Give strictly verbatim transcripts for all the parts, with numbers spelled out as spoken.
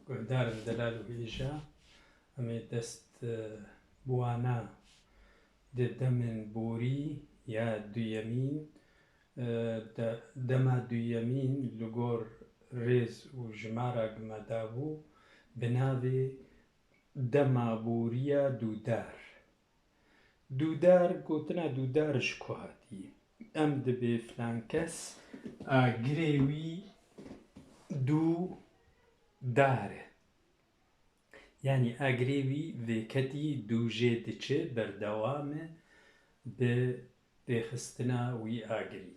Guhdarên delal û hêja, em ê dest, e, bi wana di demên borî ya duyemîn, e, de, dema duyemîn li gor rêz û jimara gi me dabû, bi navê dema borî ya dûdar. Dûdar, gotina dûdar ji ku hatî? Em dibê filan kes agirê wî dûdar e. Yanî agirê wî vêketî dû jê diçe, berdewam e bi pêxistina wî agirî.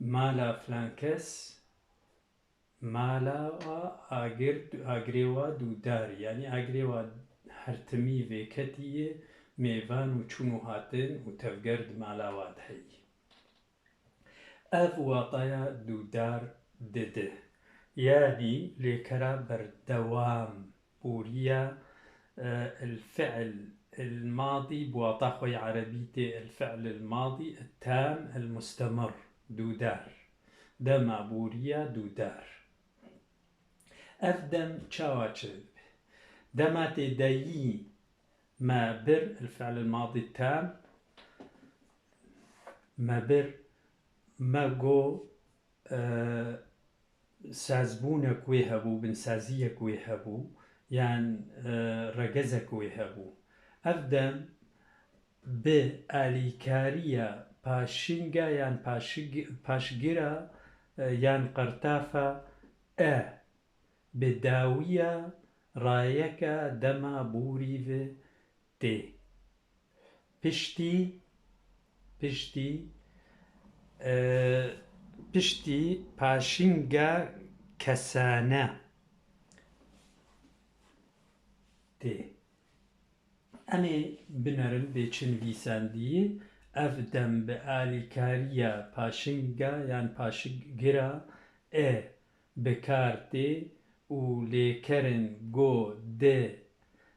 Mala filan kes, mala wa agir, agirê wa dûdar, yanî agirê wa her timî vêketî ye, mêvan û çûn û hatin û tevger di mala wa de heyî. Ev wataya dûdar dide. Yanî lêkera berdewam, bûriya, e, el-fi'l el-madî, bi wata xwe yê erebî tê el-fi'l el-madî, el-tam, el-mustemir, dûdar. Dema bûriya dûdar. Ev dem çawa çêdibe? Dema tê de yî me bir, el-fi'l el-madî tam, me bir, me got, e, sazbûnek wê hebû, binsaziyek wê hebû, yan, e, regezek wê hebû. Ev dem bi alîkariya paşinga yan paşig-, paşgira, e, yan qertafa e, bi dawiya rayeka dema bûrî ve tê. Piştî, piştî, e, piştî paşinga kesane tê. Em ê binerin bê çi nivîsandiyê, ev dem bi alîkariya paşinga yan paşigira e bi kar tê û lêkerin go di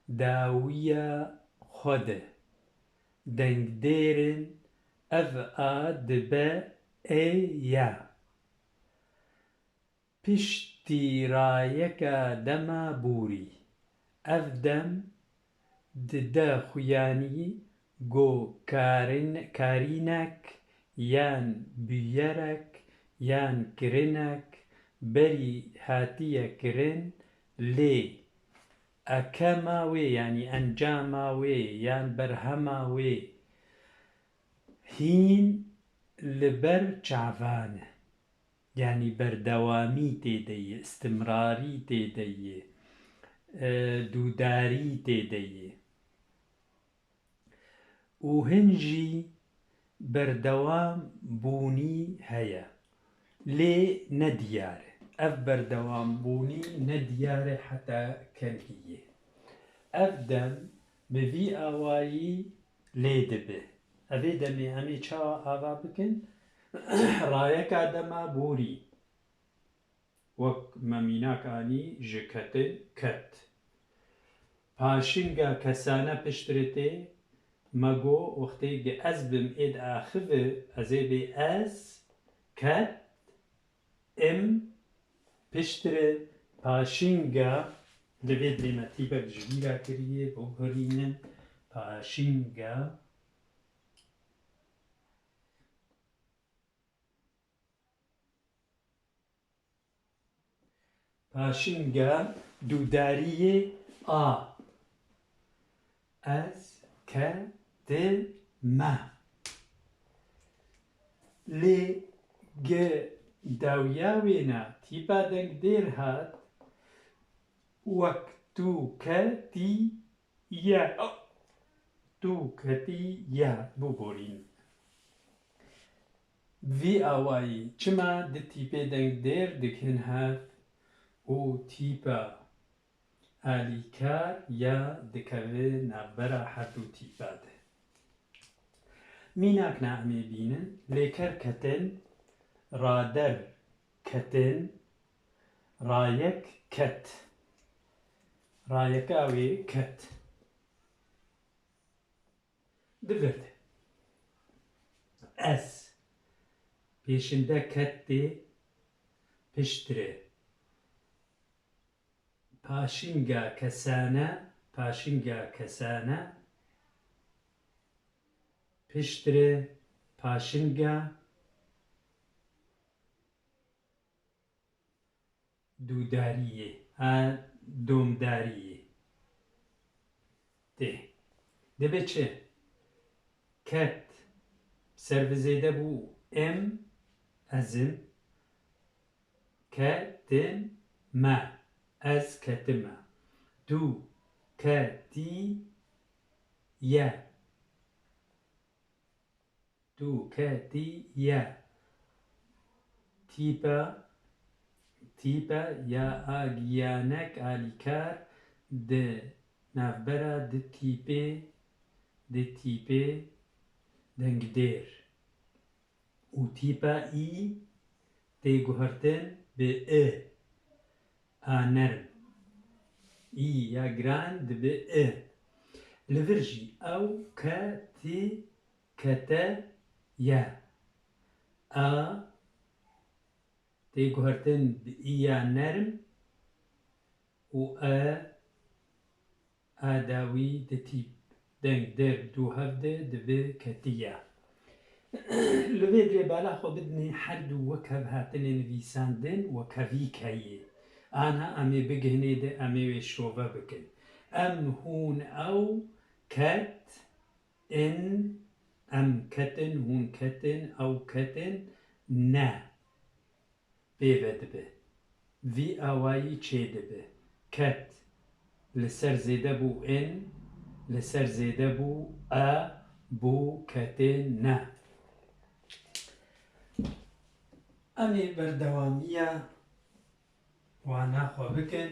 dawiya xwe de dengdêr in, ev a dibe ê ya. Piştî rayeka dema bûrî, ev dem dide xuyanî go karin-, karînek yan bûyerek yan kirinek berî hatiye kirin, lê ekema wê, yanî encama wê yan berhema wê hîn li ber çavan e. Yanî berdewamî tê de ye, istimrarî tê de ye, e, dûdarî tê de ye. Û hin jî berdewam bûnî heye. Lê ne diyar e. Ev berdewam bûnî ne diyar e heta kengiyê. Ev dem bi vî awayî lê dibe. Evê demê em ê çawa ava bikin? Rayeka dema borî. Wek me mînak anî ji ketin ket. Paşinga kesane piştre tê, me got, wextê gi ez bim êd axive, ez ê bê ez, ket, im, piştre, paşinga, divê dê me tîpek ji bîra kiriye, biguherînin, paşinga, Paşinga dûdariyê a. Ez, ke, di, me. Lê gi dawiya wêna tîpa dengdêr hat, wek tu, ke, tî, ye. Tu ketî ye, biborîn. Bi vî awayî çima di tîpê dengdêr dikin hev û tîpa alîkar ya dikeve navbera her du tîpa de? Mînak na em ê bînin, lêker ketin, rader ketin, rayek ket. Rayeka wê ket. Di vir de. Ez. Pêşinde ket tê piştre. Paşinga kesane, paşinga kesane. Piştre, paşinga. Dûdariyê, a domdariyê. Tê. Dibe çi? Ket. Ser bi zêde bû em, ez im. Ketim me. Ez ketime. Tu ketî ye. Tu ketî ye. Tîpe, tîpe ya a giyanek alîkar di navbera di tîpê, di tîpê dengdêr. Û tîpa î tê guhertin bi i, a nerm. Î ya giran dibe i. Li vir jî ew ketî, kete ye. A tê guhertin bi î ya nerm û e, a dawî di tîp dengdêr du hev de dibe ketiye. Li vê dirê bala xwe bidinê her du wekhev hatine nivîsandin, wekhevîk heye. Ana em ê bigihnê de em ê wê şove bikin. Em, hûn, ew, ket, in, em ketin, hûn ketin, ew ketin, ne. Pê ve dibe. Vî awayî çêdibe. Ket. Li ser zêde bû in, li ser zêde bû e, bû ketê ne. Em ê berdewamiya wana xwe bikin.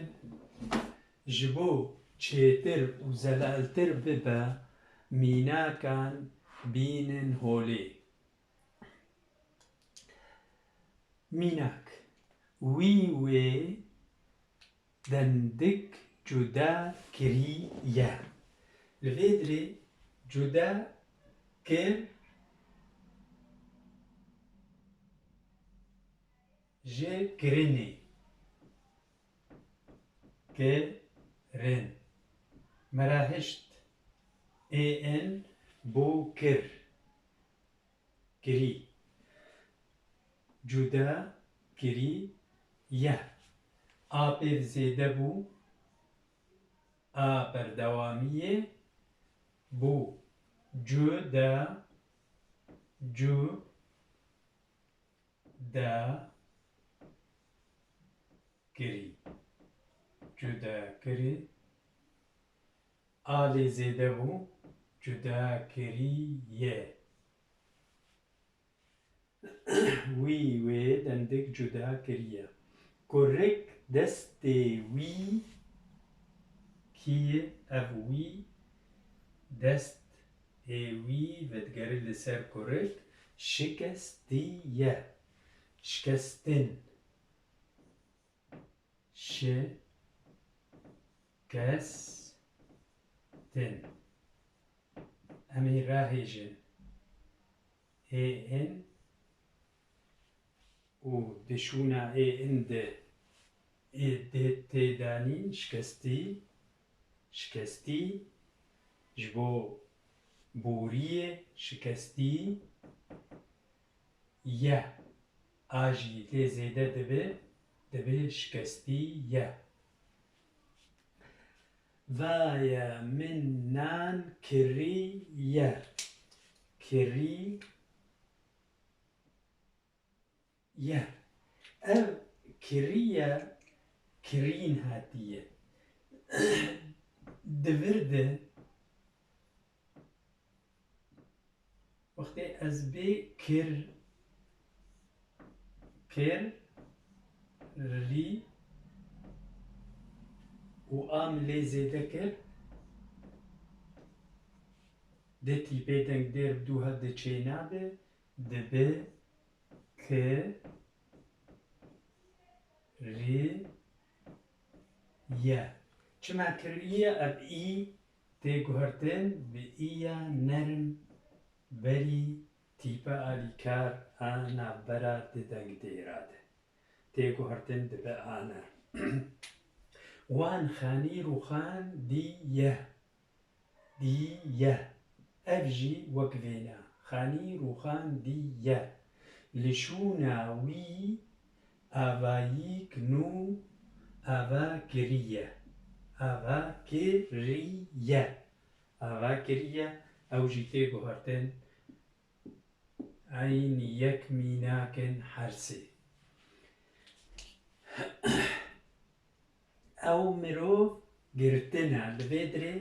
Ji bo çêtir û zelaltir bibe, mînakan bînin holê. Mînak, wî wê dendik cuda kiriye. Li vê dirê cuda kir ji kirinê. Kirin. Merahişt. Ê in bû kir. Kirî. Cuda kirî ye. A pêv zêde bû. A berdewamiyê bû. Cuda, cu, da, kirî. Cuda kirî. A lê zêde bû. Cuda kirî ye. Wî wê dendik cuda kiriye. Kurik destê wî, kî ev wî, dest ê wî vedigere li ser kurik, şikestî ye. Şikestin. Şi, kes, tin. Em ê rahêjin. Ê in û di şûna ê in de ê dê tê danîn şikestî, şikestî, ji bo boriyê şikestî ye. A jî lê zêde dibe, dibe şikestî ye. Vaye min nan kirî ye. Kirî ye. Ev kirî ye, kirîn hatiye. Di vir de wextê ez bê kir, kir, rî û a min lê zêde kir, di tîpê dengdêr bi dû hev de çênabe, dibe ki, rî, ye. Çima kiriye? Ev î tê guhertin bi î ya nerm berî tîpa alîkar a navbera di dengdêra de. Tê guhertin dibe a nerm. Wan xanî rûxan dî ye. Dî ye. Ev jî wek vêna. Xanî rûxan dî ye. Li şûna wî avayîk nû ava kiriye. Ava kiriye. Ava kiriye. Ew jî tê guhertin. Eyn yek mînak in her sê. Ew mirov girtin e. Li vê dirê,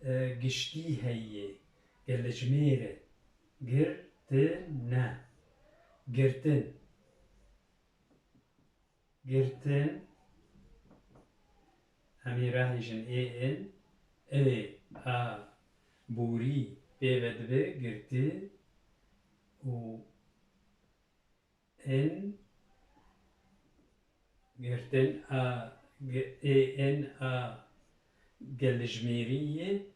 e, giştî heye. Gelejmêr e. Girtin e. Girtin. Girtin. Em ê rahêjin ê in. Ê, a, borî pê ve dibe girti û in. Girtin a, ge-, ê, in a geljmêrî ye.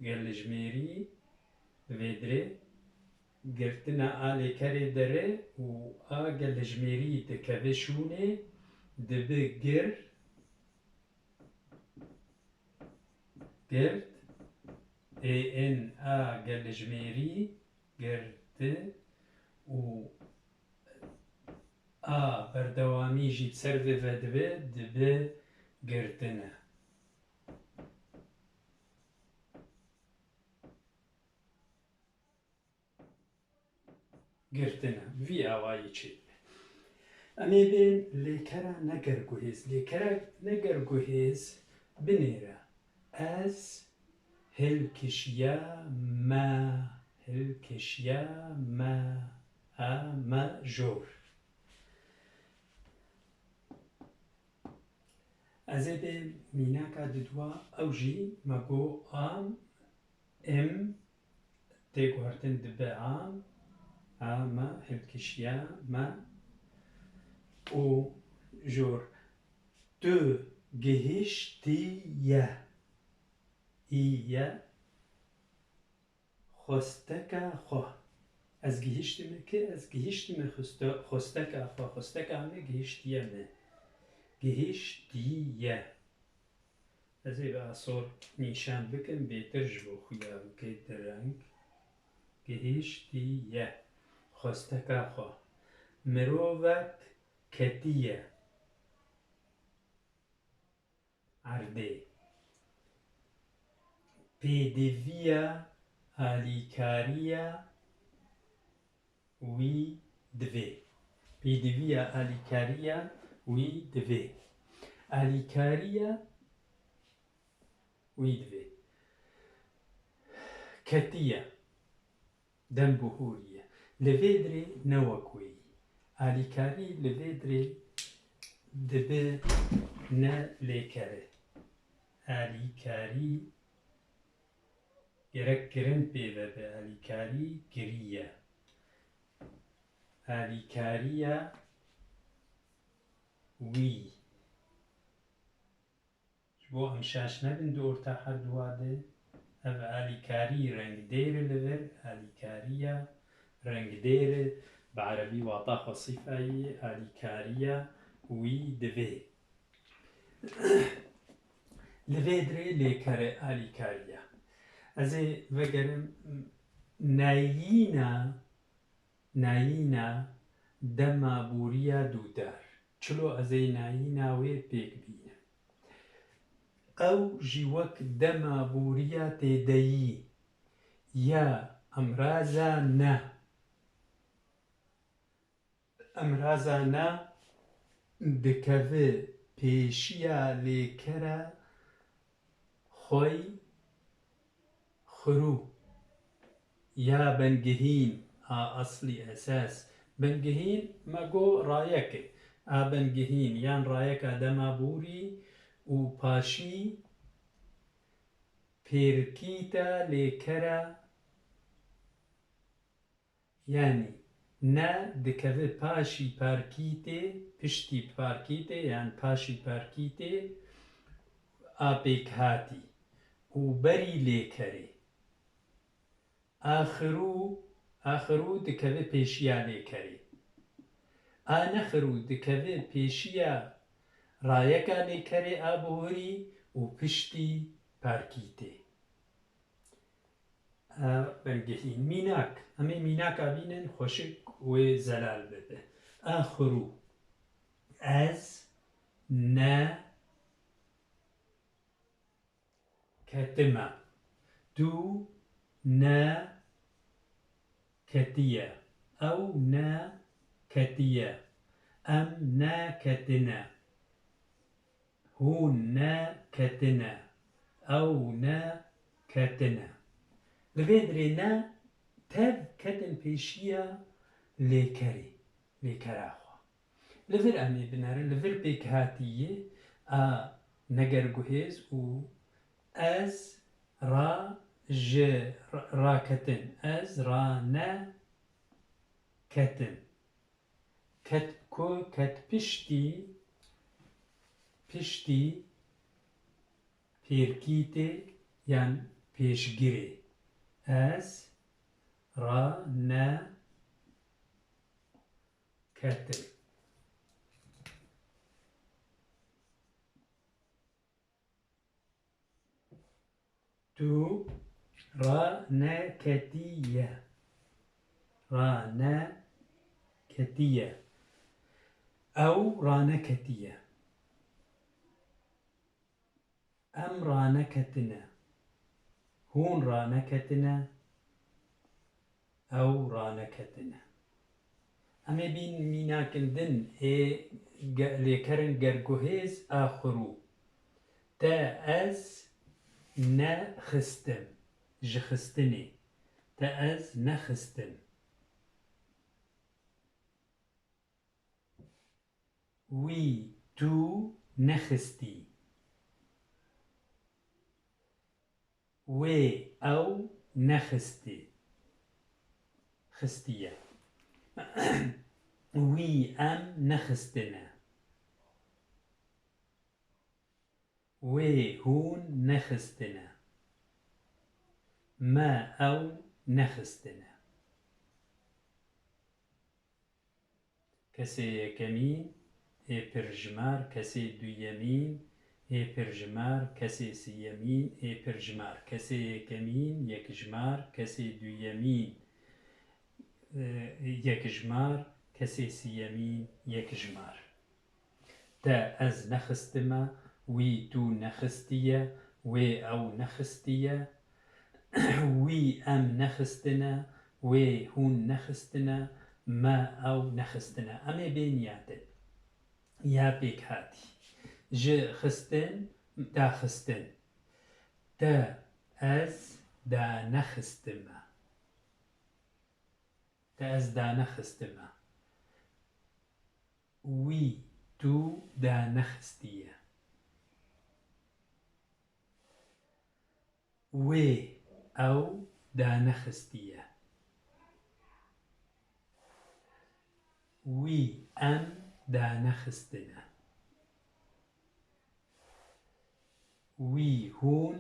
Geljmêrî li vê dirê. Girtina a lêkerê dere û a geljmêrî dikeve şûnê, dibe gir, girt, ê, in a geljmêrî, girti û a berdewamî jî li ser vê ve dibe, dibe girtine. Girtine. Vî awayî çêdibe. Em ê bên lêkera negerguhêz. Lêkera negerguhêz binêre. Ez hilkişiya me, hilkişiya me, a me jor. Ez ê bê mînaka didwa, ew jî me got am, im, tê guhertin dibe am, a me, hilkişiya me û jor. Tu gihiştiye, î ye. Xwesteka xwe. Ez gihiştime ki, ez gihiştime xweste-, xwesteka xwe, xwesteka me gihiştiye me. Gihiştiye. Ez ê bi asor nîşan bikim, bêtir ji bo xuya bike direng. Gihiştiye. Xwesteka xwe. Mirovek ketiye erdê. Pêdiviya alîkariya wî divê. Pêdiviya alîkariya wî divê. Alîkariya wî divê. Ketiye. Dem bihûriye. Li vê dirê ne wek wê yî. Alîkarî li vê dirê dibe ne lêkere. Alîkarî gerek kirin pê ve be. Alîkarî kiriye. Alîkariya wî. Ji bo em şaş nebin di orta her duwa de, ev alîkarî rengdêr e li vir, alîkariya rengdêr e, bi erebî wata xwe sîfayî, alîkariya wî divê. Li vê dirê lêkere alîkariya. Ez ê vegerim neyîna Nayîna dema bûriya dûdar. Çilo ez ê nayîna wê pêk bînim. Ew jî wek dema bûriya têdeyî ya emraza ne. Emraza ne dikeve pêşiya lêkera xwey xirû ya bengihîn a eslî esas. Bengihîn me got rayek e. A bengihîn yan rayeka dema bûrî û paşî pêrkîta lêkera Yanî, ne dikeve paşî parkîtê, piştî parkîtê, yan paşî parkîtê a pêkhatî û berî lêkerê. A xirû, a xirû dikeve pêşiya lêkerê. A nexirû dikeve pêşiya rayeka lêkerê a bihurî û piştî perkîtê. Ev bingehîn. Mînak. Em ê mînaka bînin, xweşik wê zelal bibe. Axirû. Ez ne ketime. Tu ne ketiye. Ew ne ketiye. Em ne ketine. Hûn ne ketine. Ew ne ketine. Li vê dirê ne tev ketin pêşiya lêkerê, lêkera xwe. Li vir em ê binerin, li vir pêkhatî yê a negerguhêz û ez ra ji ra-, raketin, ez rane ketin. Ket ku, ket piştî, piştî pêrkîtê yan pêşgirê. Ez ra ne ketin. Tu raneketiye. Raneketiye. Ew raneketiye. Em raneketine. Hûn raneketine. Ew raneketine. Em ê bîn mînakin din ê ge-, lêkerin gerguhêz a xurû. Te ez nexistim. Ji xistinê. Te ez nexistim. Wî tu nexistî. Wê ew nexistî. Xistiye. Wî em nexistine. Wê hûn nexistine. Me ew nexistine. Kesê yekemîn ê pirjimar, kesê duyemîn ê pirjimar, kesê siyemîn ê pirjimar, kesê yekemîn yekjimar, kesê duyemîn, e, yekjimar, kesê siyemîn yekjimar. Te ez nexistime, wî tu nexistiye, wê ew nexistiye, wî em nexistine, wê hûn nexistine, me ew nexistine. Em ê bêniyatin. Ya pêkhatî. Ji xistin, daxistin. Te ez danexistime. Te ez danexistime. Wî tu danexistiye. Wê ew danexistiye. Wî em danexistine. Wî hûn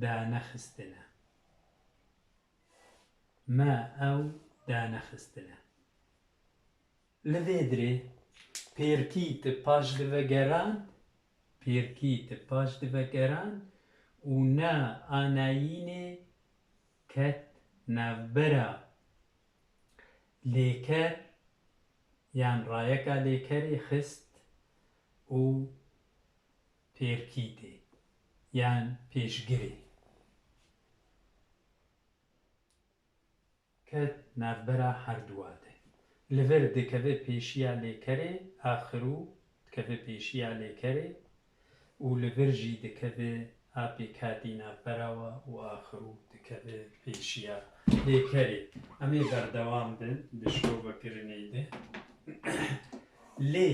danexistine. Me ew danexistine. Li vê dirê pêrkî ti paş divegeran, pêrkî ti paş divegeran û ne anayînê ket navbera lêker yan rayeka lêkerê xist û pêrkîtê yan pêşgirê. Ket navbera herduwa de. Li vir dikeve pêşiya lêkerê, axirû dikeve pêşiya lêkerê û li vir jî dikeve a pêkhatî navbera we û axirû dikeve pêşiya lêkerê. Em ê berdewam bin di şovekirinê de. Lê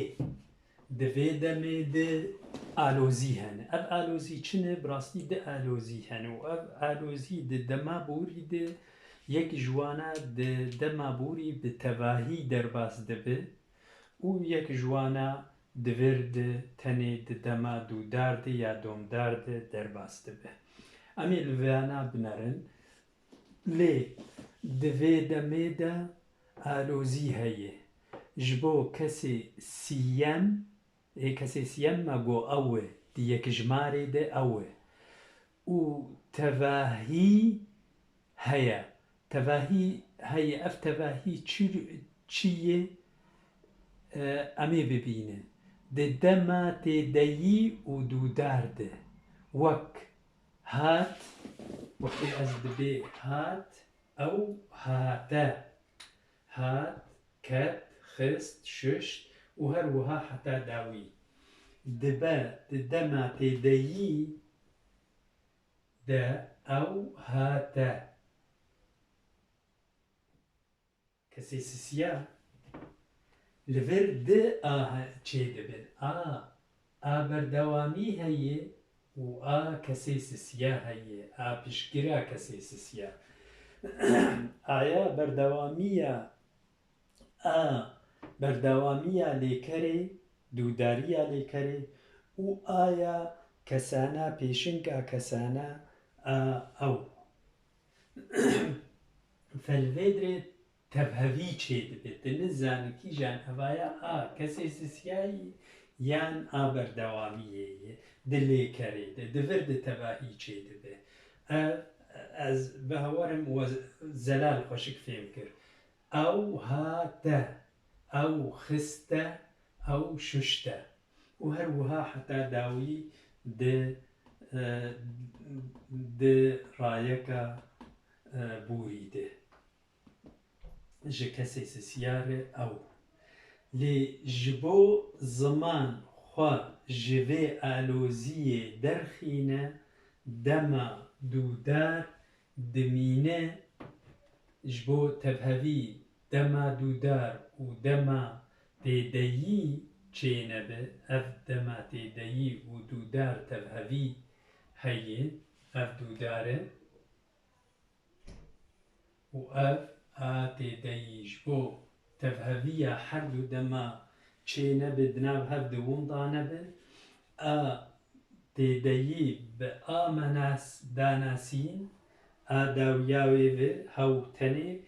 di vê demê de alozî hene. Ev alozî çi ne? Bi rastî di alozî hene û ev alozî di dema borî de yek ji wana di dema borî bi tevahî derbas dibe û yek ji wana di vir de tenê di dema dûdar de ya domdar de derbas dibe. Em ê li vêyana binerin. Lê di vê demê de alozî heye. Ji bo kesê siyem Ê kesê siyem me got ew e, di yekjmarê de ew e. Û tevahî heye. Tevahî heye. Ev tevahî çi, çi ye? E, em ê bibînin. Di dema têdeyî û dûdar de. Wek hat, wextê ez dibê hat, ew hate. Hat, ket, xist, şuşt û her wiha heta dawî. Dibe, di dema têdeyî de ew hate. Kesê sisiya. Li vir di a he-, çêdibin. A, a berdewamî heye û a kesê sisiya heye. A piştgira kesê sisiya. Aya berdewamiya, a berdewamiya lêkerê, dûdariya lêkerê û aya kesana, pêşinka kesana, a ew. Felvêdrê tevhevî çêdibe. Tu nizanî kîjan evaya a kesê sisiyayî yan a berdewamiyê ye. Di lêkerê de, di vir de tevahî çêdibe. Ev, ez bi hewarim we zelal xweşik fêm kir. Ew hate, ew xiste, ew şuşte. Û her wiha heta dawî di, e, di rayeka, e, borî de. Ji kesê sisiya re ew. Lê ji bo ziman xwe ji vê aloziyê derxîne, dema dûdar dimîne, ji bo tevhevî dema dûdar û dema têdeyî çênebe, ev dema têdeyî û dûdar tevhevî heye, ev dûdar e. Û ev a têdeyî ji bo tevheviya her du dema çênebe, di nav hev de winda nebe, a têdeyî bi a me nas-, danasîn, a dawiya wê ve hew tenê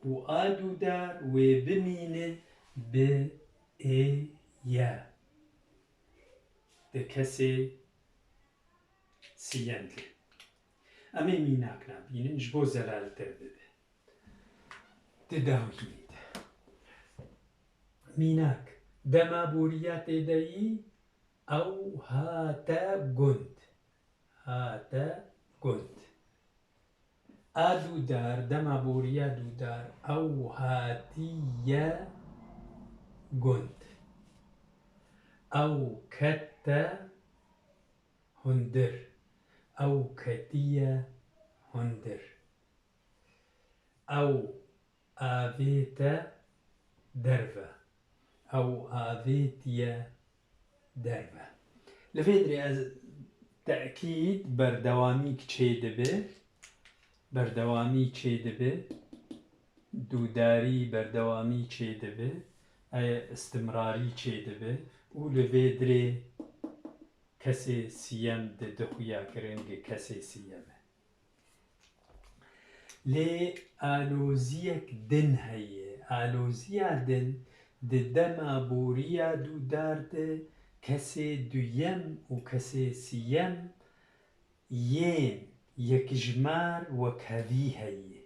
û a dûdar wê bimîne bi ê ye. Di kesê siyem de. Em ê mînak nabînin, ji bo zelaltir bibe. Di dawiyê de. Mînak, dema boriya têdeyî ew hate gund. Hate gund. A dûdar, dema boriya dûdar, ew hatiye gund. Ew kete hundir. Ew ketiye hundir. Ew avête derve. Ew avêtiye derve. Li vê dirê ez tekîd berdewamîk çêdibe. Berdewamî çêdibe. Dûdarî berdewamî çêdibe. Ê istimrarî çêdibe. Û li vê dirê kesê siyem di, di xuya kirin gi kesê siyem e. Lê aloziyek din heye. Aloziya din di dema boriya dûdar de kesê duyem û kesê siyem yên yekjimar wekhevî heye.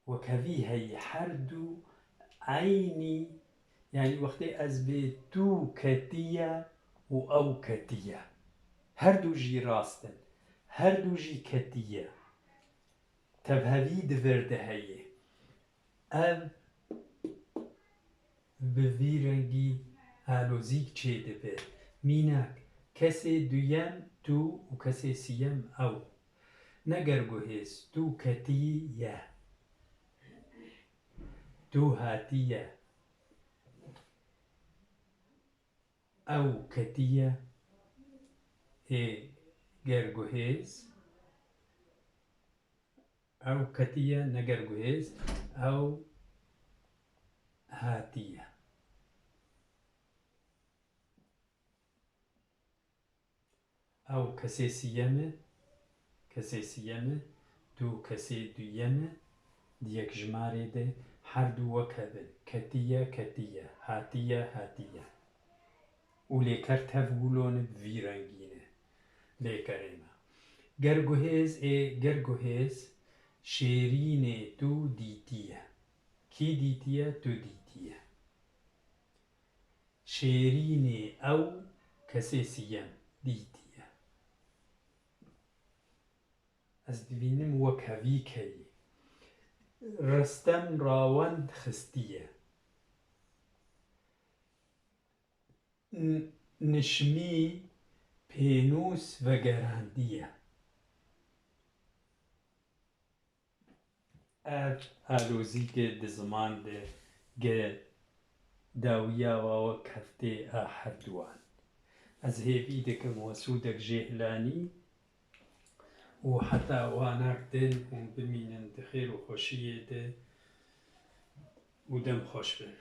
Wekhevî heye, her du eynî, yanî wextê ez bê tu ketiye û ew ketiye. Her du jî rast in. Her du jî ketiye. Tevhevî di vir de heye. Ev bi vî rengî alozîk çêdibe. Mînak, kesê duyem tu û kesê siyem ew. Ne gerguhêz, tu ketî ye. Tu hatiye. Ew ketiye. Ê gerguhêz. Ew ketiye, ne gerguhêz. Ew hatiye. Ew kesê siyem e, kesê siyem e, tu kesê duyem e, di yekjimarê de Her du wek hev in. Ketiye, ketiye. Hatiye, hatiye. Û lêker tev wilo ne bi vî rengî ne. Lêkerê me. Ger guhêz ê, ger guhêz, şêrînê tu dîtiye. Kî dîtiye? Tu dîtiye. Şêrînê ew kesê siyem dîtiye. Ez dibînim wek hevî keyî. Restem rawend xistiye. N-, Nişmî pênûs vegerandiye. Ev alozîkê di ziman de ge dawiya wa wek heftê a herduwan. Ez hêvî dikim we sûdek jê hilanî û heta wana din hûn bimînin di xêr û xweşiyê de û dem xweş bin.